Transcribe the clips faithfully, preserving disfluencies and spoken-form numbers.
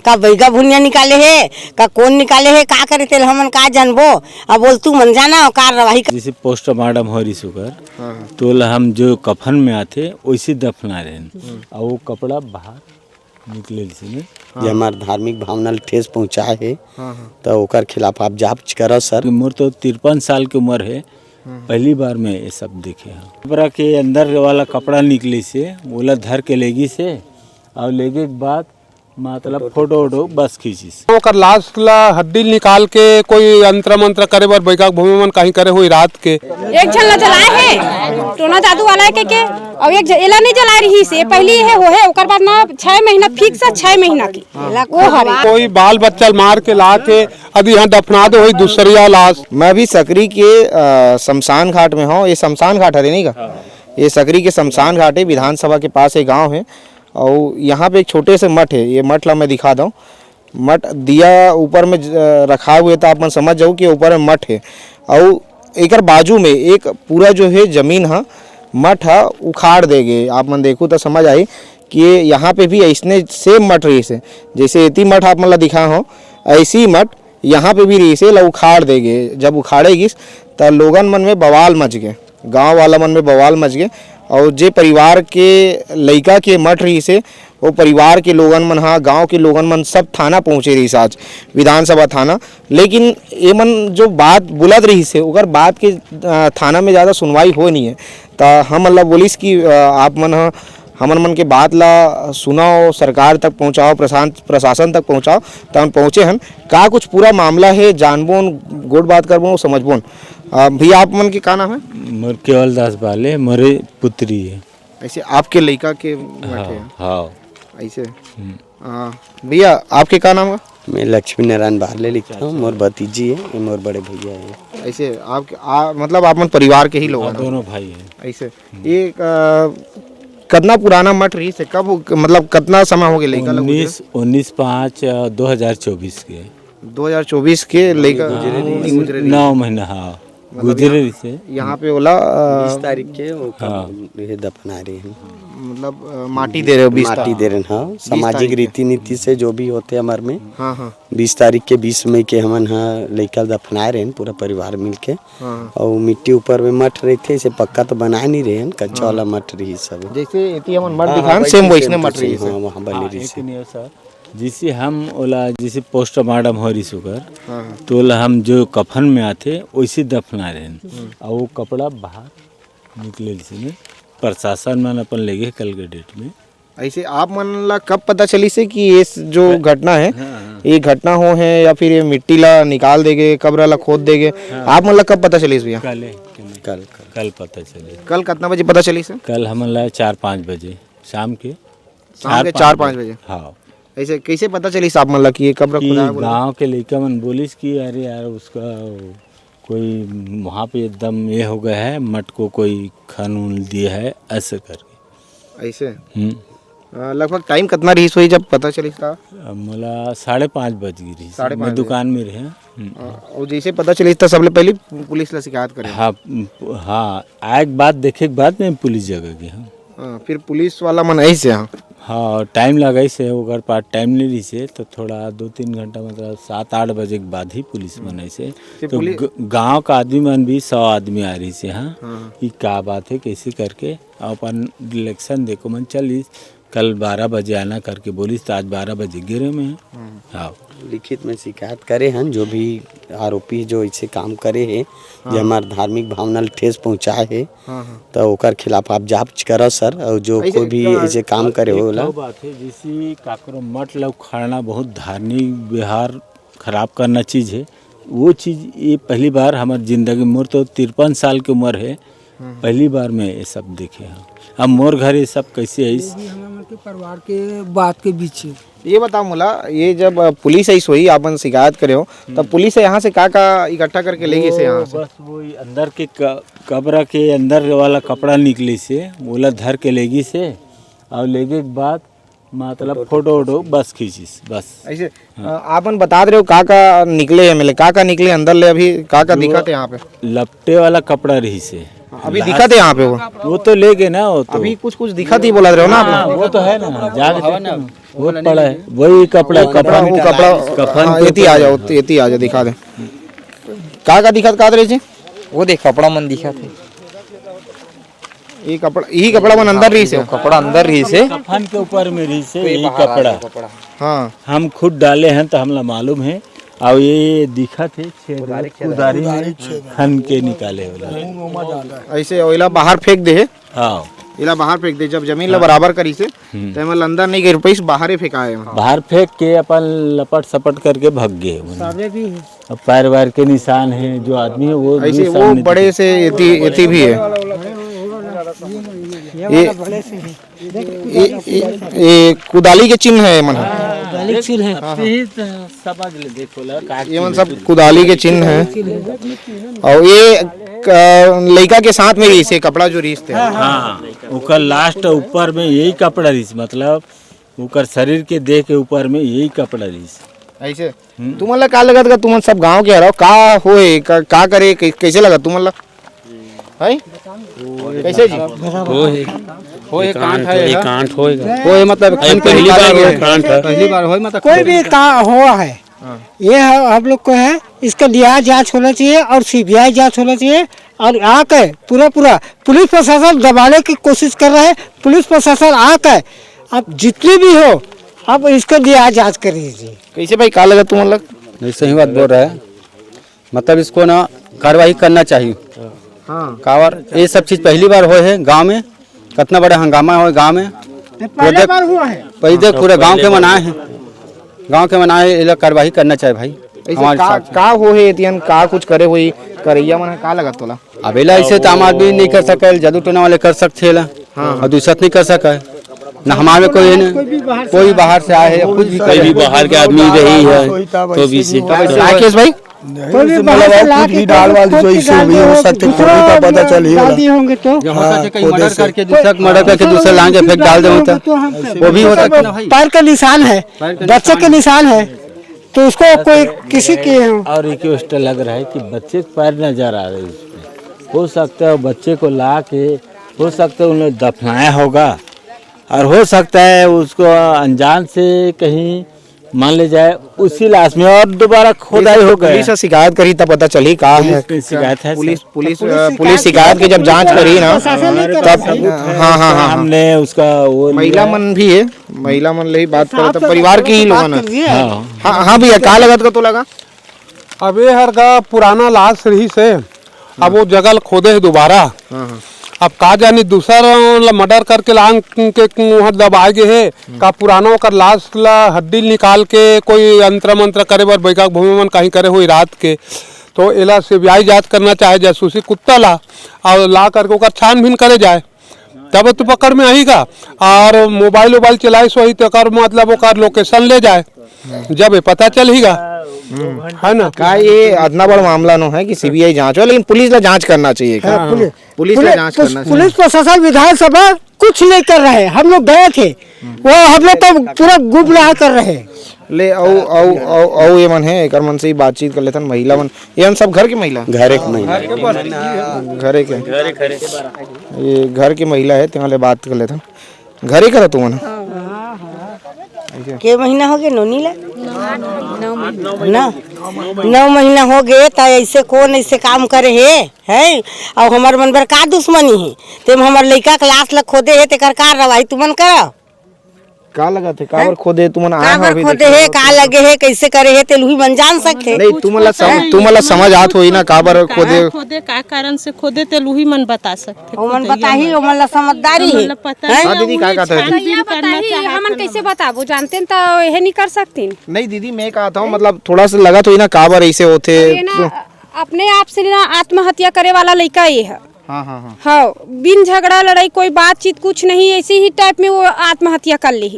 का बैगा भुनिया निकाले हे, का कोन निकाले हे, का करे, तेला हमन का जानबो? अब बोल, तू मन जाना, कार्रवाई कर। जैसे पोस्टमार्टम हो रही सुकर, हाँ, हाँ। तो ओला हम जो कफन में आथे, वैसे दफना रहे। हम्म। और वो कपड़ा बाहर निकले से नहीं। हाँ। ये हमार धार्मिक भावना ल ठेस पहुँचाए हे, हाँ, हाँ। तो ओकर खिलाफ आप जांच करो सर। मोर तो तिरपन साल के उम्र है, हम्म। पहली बार मैं ये सब देखे हूँ। कपड़ा के अंदर वाला कपड़ा निकले से, ओला धर के लेगी से, और लेगे के बाद मतलब फोटो वोटो बस खींचिस। ओकर लाश ला हड्डी निकाल के कोई यंत्र मंत्र करे बर बैकाक भूमि मन कहीं करे हुई रात के। एक झन ला जलाए हे, टोना जादू वाला के, के, अउ एक झ-, एला नहीं जलाए रही से, पहली हे हो हे, ओकर बाद ना छह महीना fix है, छह महीना की। वो हरे। कोई बाल बच्चा मार के ला के अभी यहाँ दफना दे हुई दूसरिया लाश। मैं अभी सकरी के, अ, शमशान घाट में हूँ। ये शमशान घाट हरे नहीं का? ये सकरी के शमशान घाट है, विधानसभा के पास एक गांव है। और यहाँ पे एक छोटे से मठ है, ये मठ ला मैं दिखा दूँ। मठ दिया ऊपर में ज-, रखा हुए तो आप मन समझ जाओ कि ऊपर में मठ है। और एकर बाजू में एक पूरा जो है जमीन है, मठ है, उखाड़ देगे। आप मन देखो तो समझ आई कि यहाँ पे भी ऐसने सेम मठ रही से, जैसे एती मठ आप मन ला दिखा हो, ऐसी मठ यहाँ पे भी रही से ला उखाड़ देगे। जब उखाड़े गिस त लोगन मन में बवाल मच गए, गांव वाला मन में बवाल मच गए। और जे परिवार के लइका के मठ रही से, वो परिवार के लोगन मन हा, गांव के लोगन मन सब थाना पहुँचे रही आज, विधानसभा थाना। लेकिन ये मन जो बात बुलत रही से, ओकर बात के, अ, थाना में ज़्यादा सुनवाई हो नहीं है। त हम मतलब बोलिस कि, अ, आप मन ह हमन मन के बात ला सुनाओ, सरकार तक पहुँचाओ, प्रशांत, प्रशासन तक पहुँचाओ। त हम पहुँचे हन, का कुछ पूरा मामला है, जानबोन, गोठ बात करबोन, समझबोन। अ, भैया, आप मन के का नाम है? मोर केवल दास बाले, मोरे पुत्री है। ऐसे आपके लइका के हाँ, बैठे हैं? हाँ। ऐसे? हम्म। अ, भैया, आपके का नाम है? मैं लक्ष्मी नारायण बारले लिखता हूँ, मोर भतीजी है, ये मोर बड़े भैया है। ऐसे आप, आ, मतलब आप मन परिवार के ही लोग हाँ, हैं ना? दोनों भाई हैं। ऐसे? हम्म। ये, अ, कितना पुराना मठ रही से? कब, मतलब कितना समय हो गया लइका लोग उन्नीस, उन्नीस पाँच, अ, दो हज़ार चउबीस के। दो हज़ार चउबीस के लइका गुजरे रही। गुजरे रही। नौ महीना, हाँ। मतलब गुजरे यहाँ, रही से। यहाँ पे ओला, अ, बीस तारीख के वो हाँ। ये दफना रहे हैं। मतलब, अ, माटी दे रहे हो, बीस माटी तारीख। दे रहे हैं, हाँ। बीस सामाजिक तारीख के। रीति नीति से जो भी होते हमारे में, हाँ, हाँ। बीस तारीख के, बीस मई के हमन ह लइका दफनाए रहेन पूरा परिवार मिलके। हाँ। अउ मिट्टी ऊपर में मठ रहिथे, इसे पक्का तो बनाए नहीं रहेन, कच्चा हाँ। वाला मठ रही सब। जैसे एती हमन मठ हाँ, दिखान, हाँ, same वैसे वैसने same मठ तो रही same, से। हाँ, वहाँ बने हाँ, रही एक से। नहीं है सर, जिसे हम ओला, जिसे पोस्टमार्टम हो रही सुगर, हाँ, हाँ। तो ओला हम जो कफन में आथे, वैसे दफना रहेन। हम्म। अउ वो कपड़ा बाहर निकले से नहीं, प्रशासन मन अपन लेगे कल के डेट में। ऐसे आप मन ला कब पता चलिस हे कि ये स-, जो हाँ। घटना है, हाँ, हाँ। ये घटना हो है या फिर ये मिट्टी ला निकाल देगे, कब्र ला खोद देगे, हाँ। आप मन ला कब पता चलिस भैया? कल है, कल, कल। कल पता चले। कल कितना बजे पता चलिस हे? कल हमन ला चार पाँच बजे शाम के। शाम के चार पाँच बजे? हाँ। ऐसे कैसे पता चलिस आप मन ला कि ये कब्र कि खुदा है बोल के? गाँव के लइका मन बोलिस कि अरे यार, उसका कोई वहाँ पे एकदम ये हो गया है, मट को कोई खन उन दिया है, ऐसे करके। ऐसे? हम्म। अ, लगभग टाइम कितना रहिस होही जब पता चलिस था? अ, मोला साढ़े पाँच बज गई रहिस। साढ़े पाँच मैं बजे। दुकान में रहे। हम्म। अ, और जैसे पता चलिस था, सबले पहले पु-, पुलिस ला शिकायत करे? हाँ, प-, हाँ, आए के बाद, देखे के बाद मैं पुलिस जगह गया हूँ। हाँ, फिर पुलिस वाला मन ऐसे, हाँ। हाँ, टाइम लगाइस हे, ओकर पास टाइम नहीं रहिस हे, तो थोड़ा दो तीन घंटा, मतलब सात आठ बजे के बाद ही पुलिस मन ऐसे। फिर तो पुलिस ग-, गांव का आदमी मन भी, सौ आदमी आ रहिस हे, हाँ, हाँ। कि का बात है, कैसे करके अपन डायरेक्शन देखो मन चलिस, कल बारह बजे आना करके बोलिस, तो आज बारह बजे गिरे में। हम्म। हाँ। लिखित में शिकायत करे हन, जो भी आरोपी जो ऐसे काम करे हे, हाँ। जे हमार धार्मिक भावना ल ठेस पहुँचाए हे, हाँ, हाँ। तो ओकर खिलाफ आप जांच करो सर, और जो ऐसे कोई भी का-, ऐसे काम करे एक होला। ठो बात है, जैसे काकरो मठ ला उखाड़ना बहुत धार्मिक व्यवहार खराब करना चीज है, वो चीज ये पहली बार हमार जिंदगी, मोर तो तिरपन साल की उम्र है, हम्म। पहली बार मैं ये सब देखे हूँ। अब मोर घर ये सब कैसे है, वो भी हमर मन के परिवार के बात के बीच है। ये बताओ मोला, ये जब, अ, पुलिस आई सोई, आपन शिकायत करे हो, तब हम्म। पुलिस यहाँ से का का इकट्ठा करके ले गई से वो यहाँ से? बस वो ही अंदर के क-, कब्र के अंदर वाला कपड़ा निकले से, ओला धर के ले गई से, और लेगे के बाद मतलब फोटो फोटो वोटो बस खींचिस, बस। ऐसे, हाँ। अ, आपन बता रहे हो का का निकले है, मिले का का निकले अंदर ले, अभी का का जो दिखत है यहाँ पे? लपटे वाला कपड़ा रही से, अभी दिखत हे यहाँ पे वो? वो तो ले गए ना, वो तो। अभी कुछ कुछ दिखत ही बोला रहे हो ना आप? हाँ, वो तो है ना, जाके देखो ना। वो पड़ा है, वही कपड़ा, वो कपड़ा, कफन वो का। कपड़ा। कफन हाँ, के एती ऊपर। आ जाओ, एती आ जाओ, दिखा दे। का का दिखत का रहे जी? वो देख, कपड़ा मन दिखत हे। ये कपड़ा, यही कपड़ा मन अंदर रहिस हे? जो कपड़ा अंदर रहिस हे। कफन के ऊपर में रहिस हे, तो ये यही बाहर आ कपड़ा। गया कपड़ा। हाँ। हम खुद डाले हैं तो हमला मालूम है। और ये दिखत हे छेद, कुदारी छेद। कुदारी में कुदारी छेद। खन के निकाले वाला। ऐसे ओला बाहर फेंक दे हे। हाँ। एला बाहर फेंक दे, जब जमीन ला हाँ। बराबर करिस हे, हम्म। तो एमन अंदर नहीं गिर पाइस, बाहर ही फेंकाए एमन। बाहर फेंक के अपन लपट सपट करके भग गए। सारे भी हैं। अब पैर वैर के निशान है, जो आदमी है वो भी ऐसे वो सामने बड़े दिखे। से एती, एती भी है। ये, ये, ये, ये कुदाली के चिन्ह है एमन ह। कुदाली के चिन्ह है। हाँ, हाँ। यही तो समझ ले, देखो ला, का ये मन सब कुदाली के चिन्ह है। और ये क-, लइका के साथ में रहिस हे कपड़ा जो रहिस हे। हाँ, ओकर लास्ट ऊपर में यही कपड़ा रहिस, मतलब ओकर शरीर के देह के ऊपर में यही कपड़ा रहिस। ऐसे? हम्म। तुमन ला का लगत का, तुमन सब गांव के हरव, का होए, का, का करे, कै-, कैसे लगत तुमन ला? हैं? कैसे जी? होए। होए, एकांत एकांत है, है। एकांत होएगा। होए, मतलब, अरे, खन के पहली बार निकालेंगे। होए, एकांत है। पहली बार होए, मतलब, कोई भी का हुआ है, हाँ। ये ह-, हम लोग को है, इसका न्याय जांच होना चाहिए और सीबीआई जांच होना चाहिए। और आके पूरा, पूरा पुलिस प्रशासन दबाने की कोशिश कर रहा है। पुलिस प्रशासन आके अब जितनी भी हो, अब इसको न्याय जांच कर लीजिए। कैसे भाई, का लगा तुम लोग? नहीं, सही बात बोल रहा है, मतलब, इसको ना कार्रवाई करना चाहिए। हाँ। काबर ये सब चीज पहली बार होए है गांव में, कितना बड़ा हंगामा होए गांव में। ये पहले पूरे बार हुआ है। पहले पूरे गांव के मनाए हैं, गांव के मनाए, ये लोग कार्रवाई करना चाहिए भाई। ऐसे हमारे का, हिसाब से। का हो है एतियन, का कुछ करे हुई करैया मन, का लगत तोला? अब एला ऐसे तो आम आदमी नहीं कर सके, जादू टोना वाले कर सकते हैं ला। हाँ। और दूसरा नहीं कर सका है ना, हमारे कोई है ना, कोई बाहर से आए है, कुछ भी कोई करे। भी बाहर के आदमी रही है, तो भी से। तो ऐसे राकेश भाई? कोई भी मतलब बाहर से और ला कुछ के भी डाल वाल कोई जो कुछ इसे डाल भी हो दे, सकते, दूसरा खोदे का पता चल ही डाल रहा। दिए होंगे तो। जो हो हाँ, सके कहीं खोदे मर्डर से। करके, दूसरा मर्डर करके, दूसरा लांग के फेंक डाल दे होता। तो हम वो भी हो सकता है। पैर का निशान है, पैर का बच्चे के निशान है, तो उसको कोई किसी के और रिक्वेस्ट लग रहा है कि बच्चे के पैर नजर आ रहे हैं उसमें। हो सकता है बच्चे को ला के, हो सकता है उन्हें दफनाया होगा, और हो सकता है उसको अनजान से कहीं मान ले जाए उसी लाश में और दोबारा खोदाई हो गया। पुलिस से शिकायत करी तब पता चली का है। पुलिस में शिकायत है, पुलिस, सर। पुलिस, पुलिस अ, पुलिस शिकायत शिकायत की जब जांच करी ना, प्रशासन ने तब, सबूत है। हाँ, हाँ, हाँ, हाँ। हमने उसका वो महिला लिया। मन भी है, महिला मन ले ही बात करत है, परिवार के ही लोगन है। हाँ। हाँ, हाँ भैया, का लगत का तो लगा? अब ये हर का पुराना लाश रहिस हे, अब वो जगह ल खोदे हे दोबारा। हाँ, हाँ। अब का जानी दूसर ल मर्डर करके लांग के उहाँ दबाए गे हे, का पुराना ओकर लाश ल हड्डी ल निकाल के कोई अंतर मंत्र करे बर बैकाक भूमि मन कहीं करे होई रात के, तो एला सीबीआई जांच करना चाहे, जासूसी कुत्ता ला, और ला करके ओकर छानबीन करे जाए। तब तो पकड़ में आही का। और मोबाइल वोबाइल चलाइस होही, तेकर मतलब ओकर लोकेशन ले जाए, जब ये पता चलही गा, है ना? का ये अतना बड़ मामला नो है कि सीबीआई जांच हो, लेकिन पुलिस ला जांच करना चाहिए का? हाँ, पुलिस, पुलिस ला पुलिस, जांच पुलिस, करना चाहिए। पुलिस प्रशासन, विधानसभा कुछ नहीं कर रहे। हम लोग गए थे, वो हम लोग तो पूरा गुमराह कर रहे हैं। ले, अउ, अउ, अउ, अउ ये मन है, एकर मन से ही बातचीत कर लेथन, महिला मन। ये हम सब घर के महिला? घरे के महिला। घरे के? घरे, घरे। ये घर के महिला है, तेमा ले बात कर लेथन। घरे करा तुमन? हाँ, हाँ। के महीना हो गए नोनी ला? ना, नौ महीना हो गए, त ऐसे कौन ऐसे काम करे हे, हैं? और हमर मन बर का दुश्मनी है? तेम हमर लइका के लाश ला खोदे हे, तेकर का रवाई तुमन करा? का लगत हे? काबर खोदे तुमन आए हो काबर अभी खोदे देखे हे, हो? का लगे हे, कैसे करे हे, तेल उही मन जान सकथे। नहीं, तुमन ला सम-, तुमन ला समझ आत होही ना, काबर कहाँ खोदे? खोदे, का कारण से खोदे, तेल उही मन बता सकथे। ओमन खोदइया बताही, मन। ओमन ला समझदारी ओमन हे। ला पता हैं? नहीं, हाँ, दीदी, का उही कहत हे? छानबीन भैया करना बताही, चाहत हमन हन। कैसे बताबो? जानते न त एहे नहीं कर सकतीन। नहीं दीदी, मैं कहत हूँ, मतलब, थोड़ा सा लगत होही ना, काबर ऐसे होथे? ये ना, तो अपने आप से ना आत्महत्या करे वाला लइका ये है। हाँ, हाँ, हाँ। हाँ, बिन झगड़ा लड़ाई, कोई बातचीत, कुछ नहीं, ऐसे ही टाइप में वो आत्महत्या कर ली।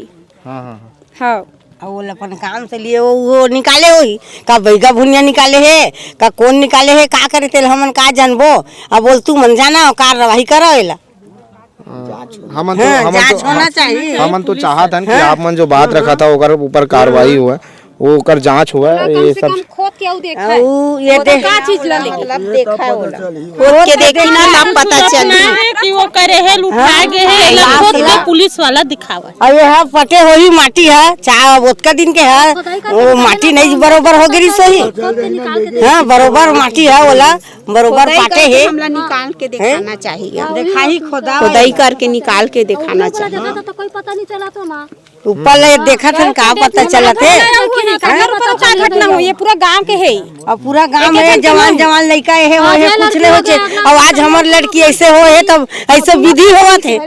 हाँ, हाँ, हाँ। हाँ। और वो अपन काम से लिए वो, वो निकाले होही, का बैगा भुनिया निकाले हे, का कौन निकाले हे, का करे तेल हमन का जानबो। अब बोल तू मन जाना, कार्रवाई करो एला। हाँ, हमन तो, हाँ, हमन जांच तो, होना हम, चाहिए। हमन तो चाहत हन कि हाँ। आप मन जो बात रखा था, ओकर ऊपर कार्रवाई हुआ। वो ओकर जांच होवय, कम ये से सब। कम खोद के अउ देखा है। अउ ये वो तो देख, का चीज ला लेके? मतलब देखा है वो ला। खोद के देखी ना, तब पता चली। है कि वो करे है, लुटा हाँ? गए है, ये ना लाश खोद ला। के पुलिस वाला दिखावा। अउ ये ह पटे होही माटी ह, चा-, ओतका दिन के ह, वो माटी नहीं बरोबर हो गिरी सोही। खोद के निकाल के हाँ, बरोबर माटी ह, ओला बरोबर खोदाई पाटे करके हे। हमला निकाल के हैं? दिखाना चाहिए। देखाही खोदा। खोदाई करके निकाल के दिखाना ऊपर वाला चाहिए। जगह तो कोई पता नहीं चला तो ना। ऊपर ले देखत हन, का पता चलत हे? अगर ऊपर का घटना हो, ये पूरा गांव के है। अब पूरा गांव में जवान जवान लइका एहे हो हे, कुछ नहीं होचे। अब आज हमर लड़की ऐसे हो हे, तब ऐसे विधि होवत हे।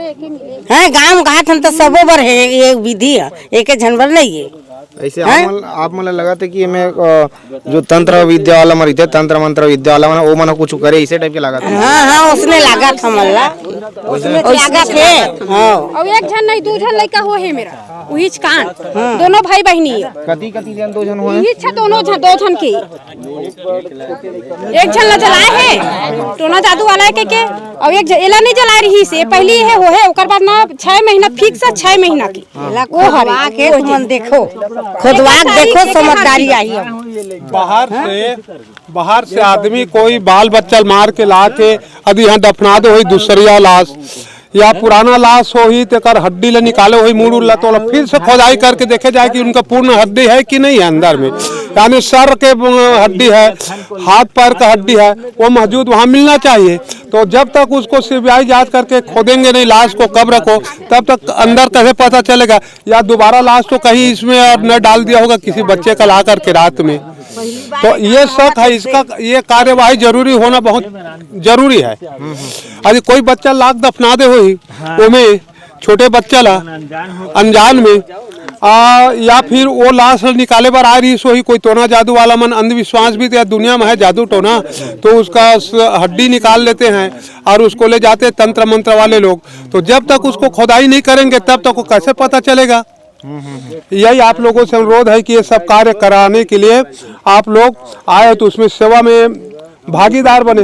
हैं, गांव घाट हन तो सबो बर हे, ये विधि है, एक झन बर नहीं है। ऐसे हैं? आप मन, आप मन ला लगत हे कि एमे, अ, जो तंत्र विद्या वाला मन रहिथे, तंत्र मंत्र विद्या वाला मन, ओ मन कुछ करे, ऐसे टाइप के लागत हे। हाँ, हाँ, उसने लागत हमन ला। उसने लागत हे। हाँ। अउ एक झन नहीं, दू झन लइका हो हे मेरा, उहीच कांड। हाँ। दोनों भाई बहिनी हे। कति, कति झन, दो झन हो हे? इही छे दोनों झन, दो झन के। एक झन ला जलाए हे, टोना जादू वाला हे के, के। अउ एक झ-, एला नहीं जलाए रहिस, ये पहली हे हो हे, ओकर बाद ना छह महीना, fix है छह महीना की। ला वो हरे, खोदवा के वो तुमन देखो, खोदवा के देखो, समझदारी आही अब। बाहर से, बाहर से आदमी कोई बाल बच्चा मार के ला के यदि यहाँ दफना दे होही दूसरिया लाश या पुराना लाश होही, तेकर हड्डी ला निकाले होही, मूड़ उड़ ला, तो ओला फिर से खोदाई करके देखे जाए कि उनका पूर्ण हड्डी है कि नहीं है अंदर में, यानी सर के, अ, हड्डी है, हाथ पैर का हड्डी है, वो मौजूद वहाँ मिलना चाहिए। तो जब तक उसको सीबीआई जांच करके खोदेंगे नहीं लाश को, कब्र को, तब तक अंदर कैसे पता चलेगा? या दोबारा लाश तो कहीं इसमें और न डाल दिया होगा किसी बच्चे का ला करके रात में। तो ये शक है, इसका, ये कार्यवाही जरूरी होना बहुत जरूरी है। यदि कोई बच्चा लाश दफना दे होही, ओमे छोटे बच्चा ला अनजान में, आ, या फिर वो लाश निकाले बर आ रहिस होही, कोई टोना जादू वाला मन, अंधविश्वास भी या दुनिया में है जादू टोना, तो उसका स-, हड्डी निकाल लेते हैं और उसको ले जाते हैं तंत्र मंत्र वाले लोग। तो जब तक उसको खोदाई नहीं करेंगे, तब तक वो कैसे पता चलेगा? यही आप लोगों से अनुरोध है कि ये सब कार्य कराने के लिए आप लोग आए तो उसमें सेवा में भागीदार बने।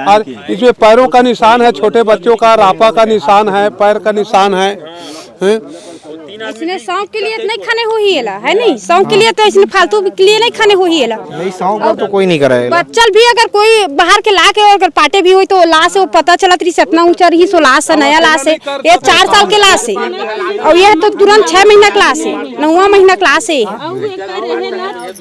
और इसमें पैरों का निशान है, छोटे बच्चों का रापा का निशान है, पैर का निशान है, हैं? इसने शौक के लिए नहीं खाने होही एला, है नहीं? शौक के लिए तो इसने फालतू के लिए नहीं खाने होही एला। नहीं, शौक बर तो कोई नहीं कराए। बच्चल भी अगर कोई बाहर के ला के अगर पाटे भी होई तो लाश हे, वो पता चलत रहिस, इतना ऊंचा रहिस, वो लाश है, नया लाश है। ये चार साल के लाश है, अउ ये तो तुरंत छह महीना के लाश है, नौवा महीना के लाश है।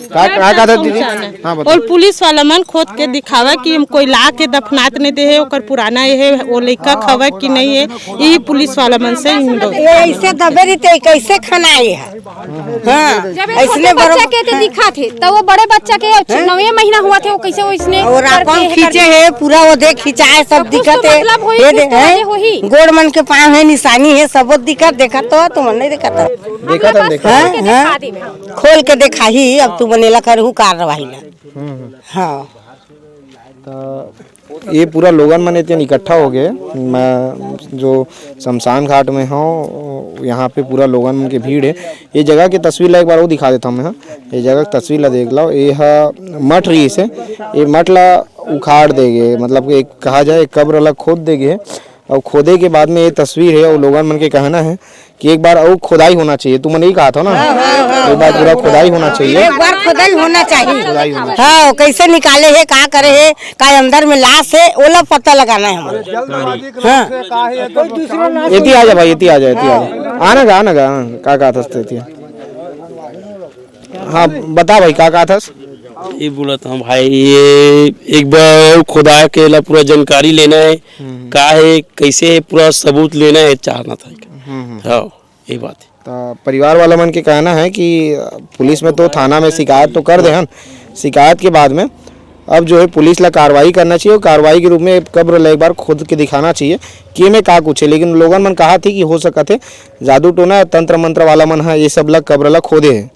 का, का, का था दीदी? हाँ, बताओ। अउ पुलिस वाला मन खोद के दिखावे कि हम कोई ला के दफनात नहीं दे हे, ओकर पुराना ये है, वो लइका खवे कि नहीं है, यही पुलिस वाला मन से ही हम लोग। ये ऐसे दबे रहिथे, कैसे खाना ये है? हाँ, जब ये ऐसने छोटे बड़ो बच्चा के ते दिखा थे, तो वो बड़े बच्चा के हैं? नौवे महीना हुआ थे, वो कैसे वो इसने और करके अपन है खींचे करके। है, पूरा वो देख खिंचाए, सब तो कुछ दिक्कत तो है। मतलब होही, ये कुछ दे, तो हैं? वजह होही। गोड़ मन के पाँव है, निशानी है, सब वो दिक्कत, देखा तो तुम नहीं देखा था। देखा था, देखा था। खोल के हाँ, दिखा हाँ। दे। खोल के दिखाही, अब तुम एला करहू कार्रवाई ला। हम्म, हम्म। हाँ। तो ये पूरा लोगन मन एतियन इकट्ठा हो गए। मैं जो शमशान घाट में हूँ, यहाँ पे पूरा लोगन मन के भीड़ है। ये जगह के तस्वीर ला एक बार वो दिखा देता हूँ मैं, हाँ। ये जगह के तस्वीर ला देख लो, ये ह मठ रहिस हे, ये मठ ला उखाड़ दे गे, मतलब कि एक कहा जाए कब्र ला खोद दे गे। और खोदे के बाद में ये तस्वीर है और लोगन मन के कहना है कि एक बार और खुदाई होना चाहिए। तुमन यही कहा था ना? हाँ, हाँ, हाँ। एक बार पूरा खुदाई होना चाहिए। एक बार खुदाई होना चाहिए। खुदाई होना चाहिए। हाँ, कैसे निकाले हे, का करे हे, का अंदर में लाश है, ओला पता लगाना है हमारे। हाँ। एती आ जा भाई, एती आ जा, एती आ जा। आना गा, आना गा, हाँ, का, का था, एती आ। हाँ, बता भाई, का, का था? ये बोलत हूँ भाई, ये एक बार खुदा के ला पूरा जानकारी लेना है, हम्म। का है, कैसे है, पूरा सबूत लेना है, चाहना था। हम्म, हम्म। हाँ, ये बात है। तो परिवार वाला मन के कहना है कि पुलिस में तो, थाना में शिकायत तो कर दे हन, शिकायत के बाद में अब जो है पुलिस ला कार्रवाई करना चाहिए और कार्रवाई के रूप में कब्र ला एक बार खोद के दिखाना चाहिए कि एमे का कुछ है। लेकिन लोगन मन कहा थी कि हो सकत है जादू टोना, तंत्र मंत्र वाला मन ह ये सब ला, कब्र ला खोदे है।